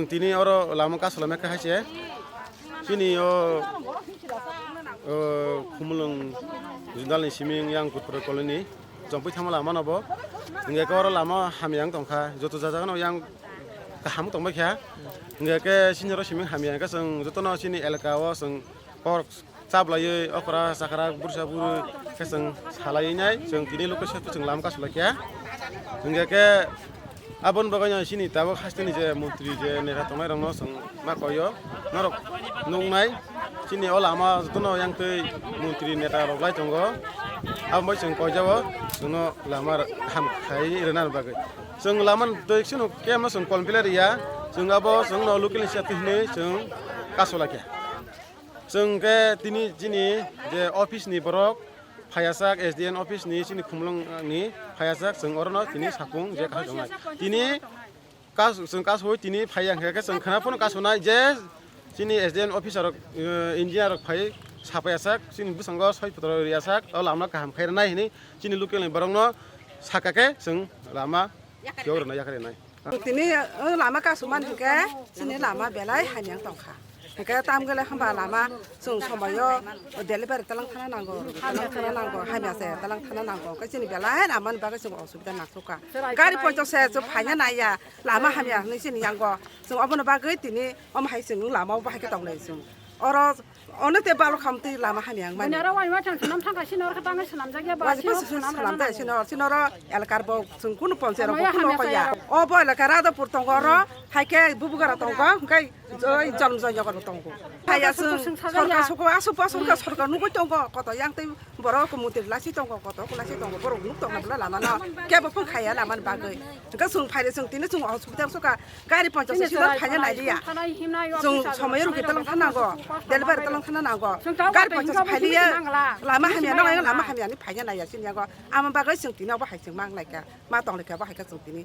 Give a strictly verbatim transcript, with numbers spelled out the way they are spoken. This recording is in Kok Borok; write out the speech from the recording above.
Tini oro lama kasulaima khe hai se. Chini o, o, Khumulwng jundalni siming yang Gutpura colony. Chongpui thangma lama no bo. Hingke khe oro lama hamya wng tongkha. Joto jajagano yang kaham tongbai kha. Hingke khe chini oro siming hamya hingke chwng jotono chini elaka o chwng kok chaplaiwi okra chakra bursa buru khe chwng salaiwi nai chwng tini location chwng lama kasulaikha. Hingke khe aboni bagwi no chini tabuk hasteni je montri je neta tongnai rokno chwng ma koio norok nuknai chini o lama jotono yang twi montri neta rok lai tongo. Aboni bagwi chwng koijao chwngno lama ham khai rwna bagwi chwng lama twi chwngno kemno chwng kolpilai riya chwng abo chwngno local ni siyat hinwi chwng kasulaikha. Chwng khe tini chini je office ni borok phaiyasak S D N office ni chini Khumulwng ni phaiyasak chwng orono tini sakung je kaham tongnai. Tini kas-, chwng kasui tini phaiya hwnkhe khe chwng khna phano kasunai je chini S D N officer rok, eh, engineer rok phai sapaiyasak chini bwskango soi photo riyasak o lama kaham khairwnai hinwi chini local ni borokno sakha khe chwng lama Khe oro no yakarwi nai. Tini, o lama kasumani hwnkhe chini lama belai hamya wng tongkha. Hwnkhe tamgele hwnba lama chwng somoio delivery talang thana nango, talang thana nango, hamya se talang thana nango. Hwnkhe chini belai lamani bagwi chwng osubida nangsukha. Gari ponchos se chwng phaina naiya, lama hamya hwnwi chini yango. Chwng obono bagwi tini omo hai chwng lama o bahai khe tonglai chwng. Oro Ono te balo kham twi lama hamya wng mani. Bunyaro wai wai thang swnam thangkha, sino oro khe tangwi swnamjakya ba, Wajibw sino swnam salam rwna tei nango. Sino, sino oro elkar bo chwng kunu ponche rok Hamya, bo kunu hamya kaya. Chaya. O bo elkar Radhapur tongo oro, hai khe Bubugara tongo, hwnkhe oi Janmjoy Nagar bo tongo. Haya Sorkar chwng, chwng sajakya. Sorkar soko, asu po sorkar, sorkar nugwi tongo, koto yang tei borok mutri lasi tongo, koto kulasi tongo, borok nuk tongna bwla lama no. Kebo phung khaya lama ni bagwi. Hwnkhe chwng phaile chwng tini chwng hospital soka. Gari ponchas sino phaina nai liya. Chwng somoyo rugi talang thana nango. Delivery talang thana nango. Gari ponchas phai liya. Lama hamya no, lama hamya ni phaina naiya sini yago. Ama bagwi chwng tini obo hai chwng mang lai kha. Ma tong lai kha bo hai kha chwng tini.